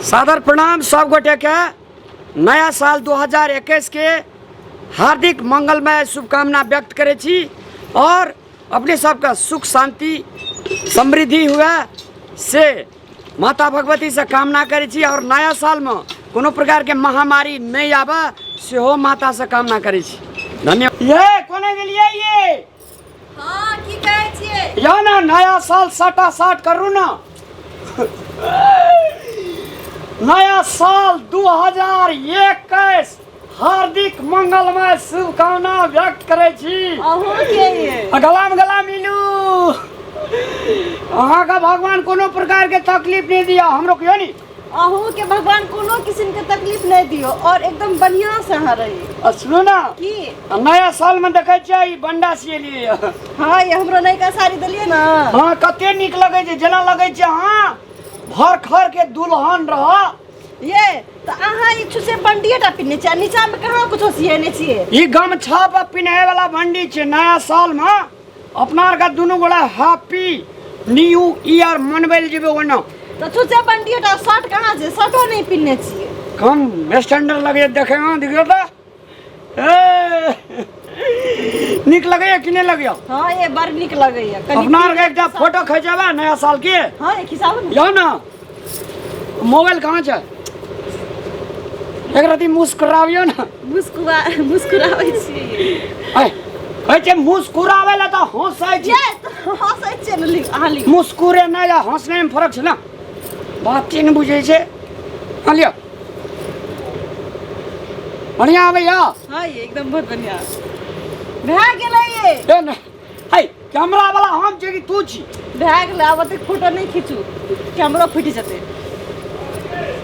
सादर प्रणाम सब गोटे के नया साल 2021 के हार्दिक मंगलमय शुभकामना व्यक्त करै छी और अपने सबके सुख शांति समृद्धि हुए से माता भगवती से कामना करै छी और नया सालमे कोनो प्रकारके महामारी नहि आबे सेहो माता से कामना करै छी। धन्यवाद। ये कोने गेलियै ये? हाँ, की कहै छियै? या ना नया साल साटा साट करू ना। नया साल 2021 हार्दिक मंगलमय शुभकामना व्यक्त करै छी। अहूँ के ये? आ गला में गला मिलू। अहाँके भगवान कोनो प्रकार के तकलीफ नहीं दिया, हमरो कहियो नी। अहूँ के भगवान कोनो किस्म के तकलीफ नहीं दियो और एकदम बढ़िया से अहाँ रही। आ सुनू ना, की? आ नया साल में देखै छियै ई बंडा सियलियै। हाँ, ये हमरो नयका साड़ी देलियै ना। हाँ, कते नीक लगै छै, जेना लगै छै अहाँ भर खर के दुल्हन रह। ये तो अहाँ ई छुछे बंडिए टा पिन्हने छियै, नीचा में कहाँ कुछो सियने छियै? ई गमछा पर पिन्है वाला बंडी छै। नया साल में अपना आर के दुनू गोला हैप्पी न्यू ईयर मनबै लए जेबै ओना। तो छुछे बंडिए टा शर्ट कहाँ छै? शर्टो नहीं पिन्हने छियै। कम स्टैंडर्ड लगैए देखै में, देखियौ तऽ। ए, नीक लगैए कि नहि लगैए? हाँ, ये बड़ नीक लगैए। कनि अपना आरके एकटा फोटो खिंचेबै नया साल के? हाँ, ये खिंचाबू ने। जाओ ना, मोबाइल कहाँ छै? एक रति मुस्कुराबियौ ने। मुस्कुराबै छी। ऐ, कहै छै मुस्कुराबै लए तऽ हँसै छी। ये, तऽ हँसै छियै ने, लिख, अहाँ लिख। मुस्कुरेनाइ आ हँसनाइमे फरक छै ने, बात नहि बुझै छै। हाँ, लिअ, बढ़िया आबैया? हाँ, ये एकदम बहुत बढ़िया भए गेलै ये। ए नहि, है कैमरा वाला हम छी कि तू छी? भए गेलै, आब ओतेक फोटो नहि खींचू, कैमरा फूटि जेतै।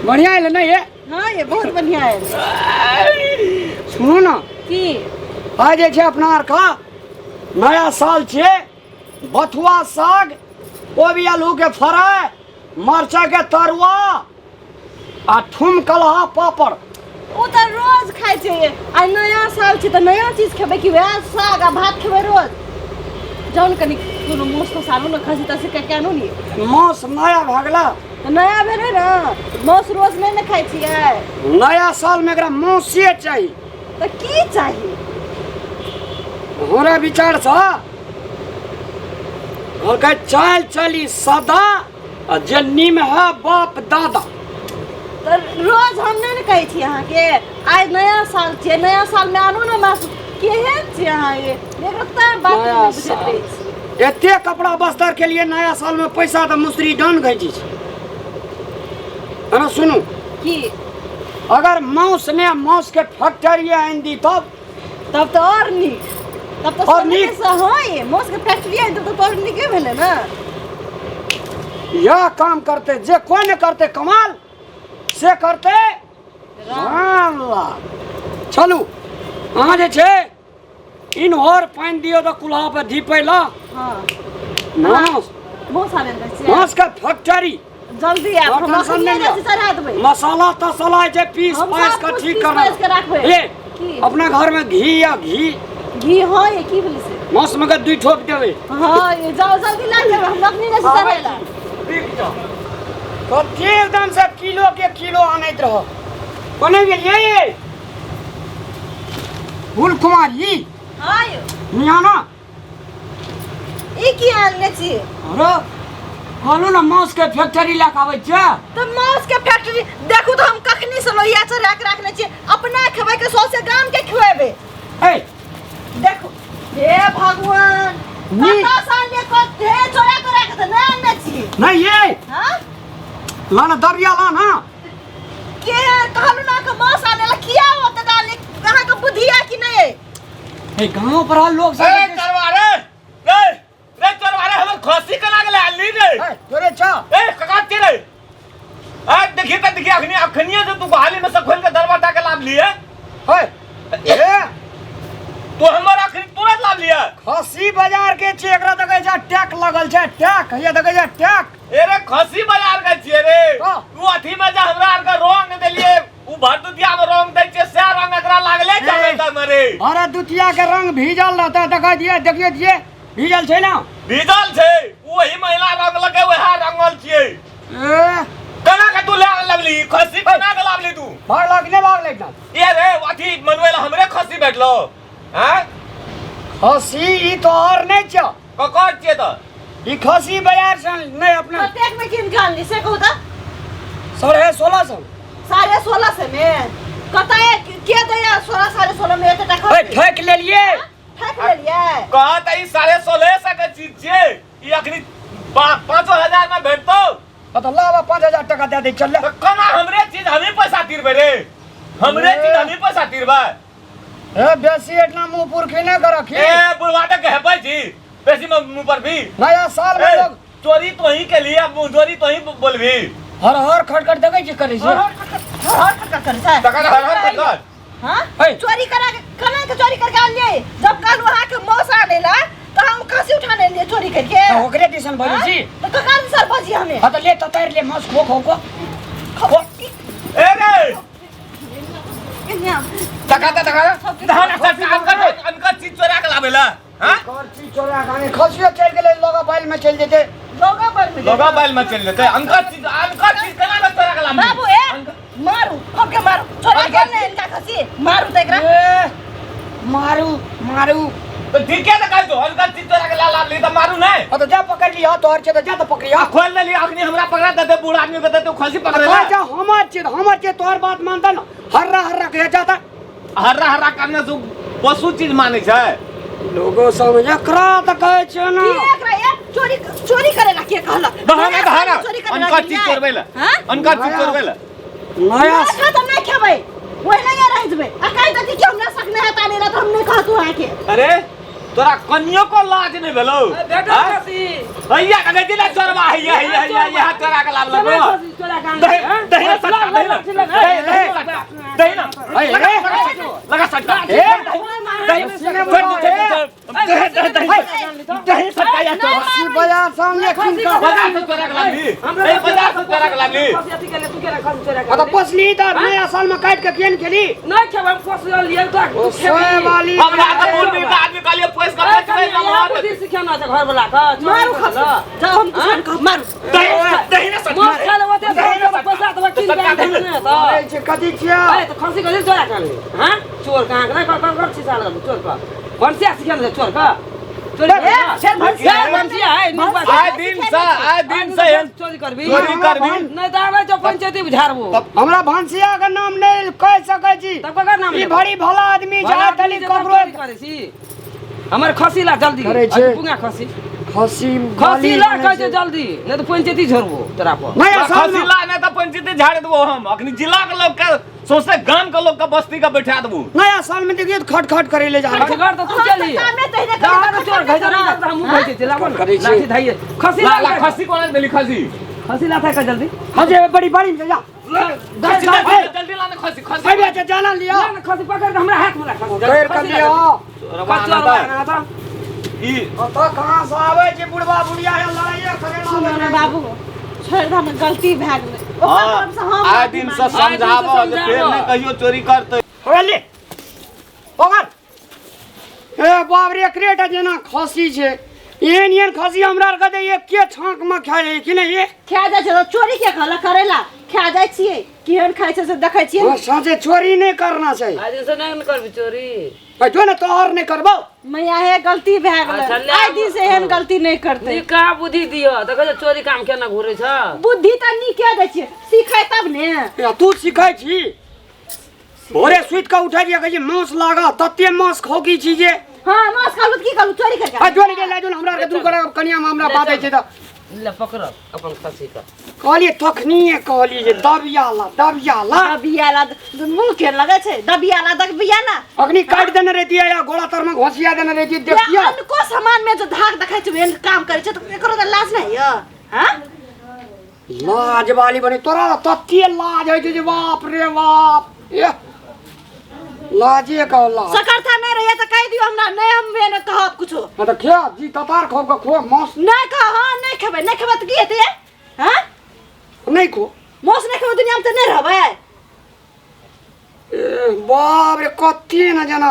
बढ़िया एलै ने ये? हाँ, ये बहुत बढ़िया आयल। सुनू ने। की? आइ जे छै अपना आरके नया साल छियै, बथुआ साग, कोबी आलू के फ्राई, मरचाइ के तरुआ आ ठुमकलहा पापड़। ओ तऽ रोज खाइ छै, आइ नया साल छै तऽ नया चीज खेबै कि वएह साग आ भात खेबै रोज? जाउ ने कनि कोनो मासु तासु आनू ने, खस्सी तस्सी के आनू ने। मासु नया भऽ गेलै? तऽ नया भेलै ने, मासु रोज नहि ने खाइ छियै। नया सालमे एकरा मासुए चाही। तऽ की चाही? हमरा विचारसँ कहलकै चल चली सदा आ जे नीम है बाप दादा। तऽ रोज हम नहि ने कहै छी अहाँके, आइ नया साल छियै, नया सालमे आनू ने मासु। केहन छियै अहाँ ये, एकरा तऽ बात नया नहि बुझैत साल। रहै छी। एते कपड़ा बस्तर के लिए नया साल में पैसा तऽ मुसरी डन घैची छै। अरे सुनू। की? अगर मांस ने मांस के फैक्ट्री आनि दी तब? तब तऽ आओर नीक। तब तऽ आओर सोने नीक। से, हाँ, ये मांस के फैक्ट्री आनि तब तऽ आओर नीके भेलै ने। यह काम करते जे कोई ने करते कमाल से करते रामलाल। चलू अहाँ जे छै इन्होर पानि दियौ तऽ कुल्हा पर धीपै ला। हाँ। मांस। मांस आनै लए जाइ छियै। मांस के फैक्ट्री। जल्दी आब, और हम टेंशन अखनिये नहि जाइ छी, लिअ। चढ़ा देबै। मसाला तसाला जे पीस हम पास सब के कुछ ठीक पीस करना। पास के राखबै। ए, की? अपना घर में घी या घी? घी, हाँ, ये की भेलै से? मांस में के दुई ठोप देबै। हाँ, ये जाओ जल्दी ला देबै, हम अखनी जाइ छी चढ़ै ला। रुकि जाओ। कते एकदम से किलो के किलो आनैत रहो। कोने गेलियै ये? फूल कुमारी। हाँ यौ। नियाना। ई की आनने छी? अरे कहलहुँ ने मांस के फैक्ट्री लए कऽ आबै छियै। तऽ मांस के फैक्ट्री देखू तऽ हम कखनी से लोहिया चढ़ा के राखने छियै, अपना खेबै के सौंसे गाम के खुएबै। ए देखू हे भगवान, नी- कतऽ से आनलियै? हे चोरा तोरा के तऽ नहि आनने छी। नहीं ये। हाँ? ला ना दरिया ला ना। के कहलहुँ ना के मांस आने ला किया होते डाले, अहाँके बुद्धि है कि नहीं? ए गांव पर लोग सब ए चरवा रे, रे रे चरवा रे, हमर खसी केना गेलै आली रे? ए, तोरे छा। ए कका के रे? ए देखी त देखी, अखनी अखनिए से तू बहाली में से खोल के दरवाजा के लाभ लिए। ए, ए तू हमर अखनी तुरंत लाभ लिए। खसी बाजार के छी, एकरा देखै छै टैक लगल छै, टैक हैया देखै छै टैक। ए रे खसी बाजार के छियै रे। हाँ। तू अथी में जे हमरा आर के रंग देलिए, उ भरदुतिया में रंग दै छियै, सएह रंग एकरा लागले ए। चलै त मरे। भरदुतिया के रंग भीजल रहता, देखै दिए, देखिए दिए, भीजल छै ना? भीजल छै, वही महिला रंग लगे वएह रंगल छियै। ए केना के तू ले लगली गेलै ना ये रे अथी मनवेला हमरे खसी बैठलो हैं खसी ई तोहर नहि छौ ककर छियै तऽ ई खसी बाजार से नहि अपना कतेक में कीन के आनली से कहू तऽ 1650। 1650 में कतऽ के दैया 16 16.5 में एतेटा ए खसी ठकि लेलियै ठकि लेलियै कहा तऽ ई 1650 के चीज छियै ई अखनी 5,000 में भेटतौ हाँ तऽ लाबा 5,000 टका दए दै चल ले तऽ कोना हमरे चीज हमही पैसा तीरबै रे हमरे चीज हमही पैसा तीरबै ए बेसी एतना मुंह पुरखी नहि करखी ए बुढ़वा तऽ कहबै छी बेसी मुंह पर भी नया साल में ए, लोग चोरी तोही के लिए मुंह चोरी तोही बोलबी हर हर खटखट देखै छी करै छी हर हर खटखट करै छै तखन हर हर खटखट हाँ है। चोरी करा के कना के चोरी करके आनलियै जब काल वहाँ के मौस आने ला तो हम खसी उठा ले लिए चोरी करके तऽ ओकरे दिसन बजै छी तो ककार सर बजी हमें हाँ तऽ ले ततारि ले मांस खो खो खो खो ए रे तका तका धान अनकर अनकर चीज चोरा के लाबेला हां कर चीज चोरा खाने खसियो चलि गेलै लोगा बैल में चलि जेतै लोगा पर में लोगा बैल में चलि जेतै अनकर चीज केना के चोरा के लाबी बाबू ए मारू हमके मारू चोरा के ले इनका खसी मारू त एकरा ए मारू मारू तो ठीक है त कह दो अनकर चीज चोरा के ला लाब ली त मारू नहीं हाँ तो जा पकड़ लिया तोहर छै तऽ जा तऽ पकड़िया आ खोल देली अखनी हमरा पकड़ा दे दे बूढ़ आदमी के दे तू खसी पकड़े कह जा हमर छै हमर छै तोहर बात मानता न हर्रा हर्रा कहे जाता हर्रा हर्रा करने से पशु चीज मानै छै लोगो सब एकरा तऽ कहै छै ने के एकरा ए चोरी चोरी करेला के कहलक बहाना बहाना चोरी करेला अनकर चीज चोरबै ला हां अनकर चीज चोरबै ला नया ना तो नहीं खेबै ओहि नहीं रह जेबै आ कहि देती कि हमरा शक नहीं हता नहीं तो हम नहीं कहतू अहाँके अरे तोरा कनियो को लाज नहीं भेलौ भेटल हाँ? खसी हैया कने दिला चोरबा हैया हैया हैया यहाँ चोरा के लाभ चला लगो खसी चोरा के आनले, दही हाँ? दही ना सट्टा दही ना दही दही सट्टा दही ना लगा लगा सट्टा ए, दही दही दही दही सट्टा या चोरा खसी बाजार सामने किन का बाजार से चोरा के लाबली ए बाजार से चोरा के लाबली खसी अथी केले, तू केना खसी चोरा के हाँ तो आनली? पोसली तऽ नया साल में काटि के केहन खेली नहि खेबै, हम खसी आनलियै, तोरा ओ तू सोए खेबही। वाली हमरा तऽ बोल भी आदमी कहलिए पैस के ए, बेचबै कनी इएह बुद्धि सिखेना छै घरवला के, चोरी मारू करै खसी लए। जाओ हम कुछ कहब मारू दही दही ना सट्टा मांस खाय लए ओते पैसा देबै, कीन के आनि देबै ने तऽ। अरे छै कथी छियै ए, तऽ खसी कथी चोरा के आनली? हाँ? चोर कहाँ के नहि, कर कर कर छिसा लगल चोर के। भनसिया सिखेने छै चोर के। चोरी ए, करै लए। फेर भनसिया ए, भनसिया है, नीक बात आइ दिन से आइ दिन से एहन चोरी करबी चोरी करबी नहि तऽ आबै छौ पंचायती झाड़बो हमरा भनसिया के नाम नहि कहि सकै छी तब ककर नाम ई लेबै? भरी भला आदमी भला जा आदमी तली जे तब ककरो चोरी करै छी हमर खसी ला जल्दी करै छै। अरे पुंगा खसी खसी खसी ला बलि कहै छै जल्दी नहि तऽ पंचायती झोरबो तोरा पर नया साल खसी में ला नहि तऽ पंचायती झाड़ देबो हम अखनी जिला के लोग के सौंसे गाम के लोग के बस्ती के बैठा देबो नया साल में देखिए खट खट करे ले जा रहा खट खट तऽ तू चली सामने तहिने दाहर चोर घै जल्दी तऽ हमहूँ घै छी लाबो करै ने छी। लाठी धाइए खसी ला ला ला खसी कोना देली खसी खसी लाथा कर जल्दी खसी बड़ी बड़ी में जा खसी जल्दी जल्दी ला ने खसी खसी अबे अच्छा जाना लिया ना, ना, खसी पकड़ के हमरा हाथ में ला खसी पैर कर लिया खसी ला था ई कतऽ कहाँ से आबै छै बुढ़बा बुढ़िया है लड़ाइए करे सुनो ने बाबू छोड़ि दे हमर गलती भए गेलै ओकर तरफ से हम आइ दिन से समझाबो जे फेर नहि कहियो चोरी करतै ले पकड़ ए बाप रे एकरे जेना खसी छै एहन एहन खसी हमरा आरके तऽ एके छाँकमे खा जाइ कि नहि ये खा जाइ छै तऽ चोरी के कहलक करैला खा जाइ छियै केहन खाइ छै से देखै छियै हाँ, साँचे चोरी नहि करना छै आज से नहीं करबी चोरी जो ने तोहर नहि करबौ मैया हे गलती भए गेलै अच्छा, ले आइ दिन से एहन गलती नहि करतै नीक कहाँ बुद्धि दिअ देखै छै चोरी काम केना घुरै छ बुद्धि तऽ नीके दै छियै सीखै तब ने या तू सिखै छी भोरे सुति कऽ उठै छियै कहै छी मांस लागऽ तते मांस खौकी छी जे हाँ मांस खालू तऽ की कहलू चोरी करके आ जोड़ के ले जो हमरा आरके दू गोरा कनिया में हमरा बाधै छै तऽ ले पकड़ अपन खसी के कहलियै तखनिए कहलियै जे दबिया ला दबिया ला दबियाला मुँह के लगै छै दबियाला दबियाला अखनी काटि देने रहितियै या गोड़ा तर में घोसिया देने रहितियै देखियै अनको सामान में जो धाक देखै छै एहन काम करै छै तऽ एकरो तऽ लाज नहि यऽ हाँ लाज वाली बनी तोरा तते लाज होइ छै जे बाप रे बाप एह लाजे कह लाज सकरथा नहि रहैया तऽ कहि दियौ हमरा नहि हम ने कहब कुछो हाँ तऽ खिया जी ततार खोब के खो मांस नहि कह हाँ नहि खेबै नहि खेबै तऽ की हेतै हाँ नहि खो मांस नहि खेबै दुनियामे तऽ नहि रहबै ए, बाप रे कते ने जेना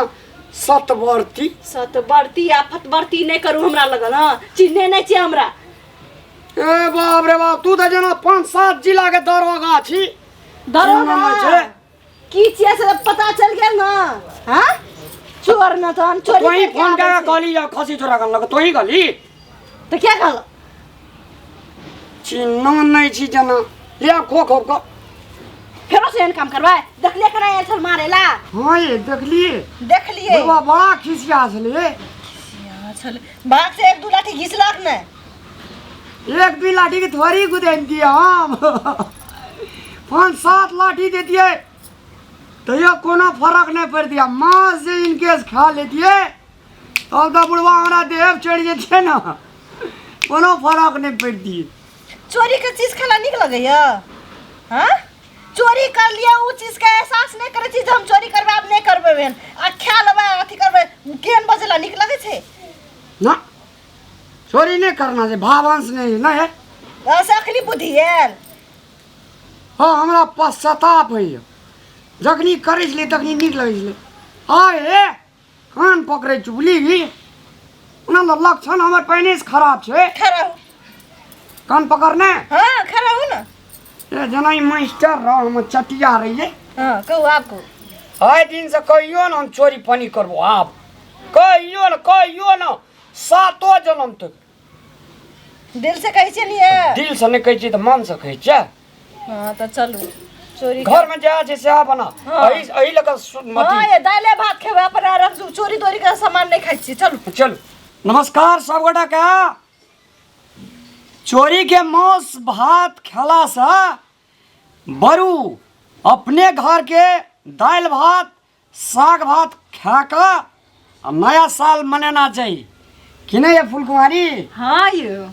सतवर्ती सतबरती आ फतबरती नहि करू हमरा लगन हँ चिन्हने नहि छियै हमरा ए बाप रे बाप तू तऽ जेना 5-7 जिला के दरोगा छी दरोगा छै। की छियै से पता चल गेल ना हाँ चोर न तहन चोरी तोही करके फोन आबै कए छै। कहली जा खसी चोरा कऽ लग तोही कहली तऽ क्या कहल चिन्ह नहि छी जेना ले खो खो खो फेरो से एहन काम करबै देखलियै केना आयल छल मारेला हाँ ये देखलिए देखलियै बुढ़वा बड़ा खिसिया छलै छल बाघ से एक दू लाठी घिसलक ने एक भी लाठी के थोड़ी गुदैन दिए हम पाँच सात लाठी देतियै तैयो कोनो फर्क नहि पड़ि दिया माछ जे इनकेस खा लेतियै तब तऽ बुढ़वा हमरा देह चढ़ि जेतियै ने कोनो फर्क नहि पड़ि दियै चोरी के चीज खाना नीक लगैया हाँ चोरी कर लिया उ चीज के एहसास नहीं करे छी जे हम चोरी करबै आब नहीं करबै बहन आ खा लेबै अथी करबै केहन बजेला नीक लगै छै ना चोरी नहि करना छै भावंश नहि नहि है से अखनी बुद्धि आयल हँ हमरा पश्चाताप होइए जखनी करै छलियै तखनी नीक लगै छलै आइ हे कान पकड़ै छी बुझलिही ओना तऽ लक्षण हमर पहिनेसँ खराब छै खड़ा हो कान पकड़ने हाँ खड़ा हो ना ए जेना ई मास्टर रह हम चटिया रहियै हाँ कहू आब कहू आइ दिनसँ कहियो ने हम चोरी पनी करबो आब कहियो ने कहियो ने सातो जन्म तक दिल से कहै छियै ने दिलसँ नहि कहै छियै तऽ मनसँ कहै छियै हाँ तऽ चलू चोरी घर में जे छै सएह बना हाँ। एहि एहि लऽ कऽ हाँ ये दाले भात खेबै अपना रख चोरी तोरी के सामान नहीं खाइ छियै चलू चलू नमस्कार सब गोटा के चोरी के मांस भात खेलासँ बरू अपने घर के दालि भात साग भात खा कऽ आ नया साल मनेना चाही कि नहि ये फुलकुमारी हाँ यौ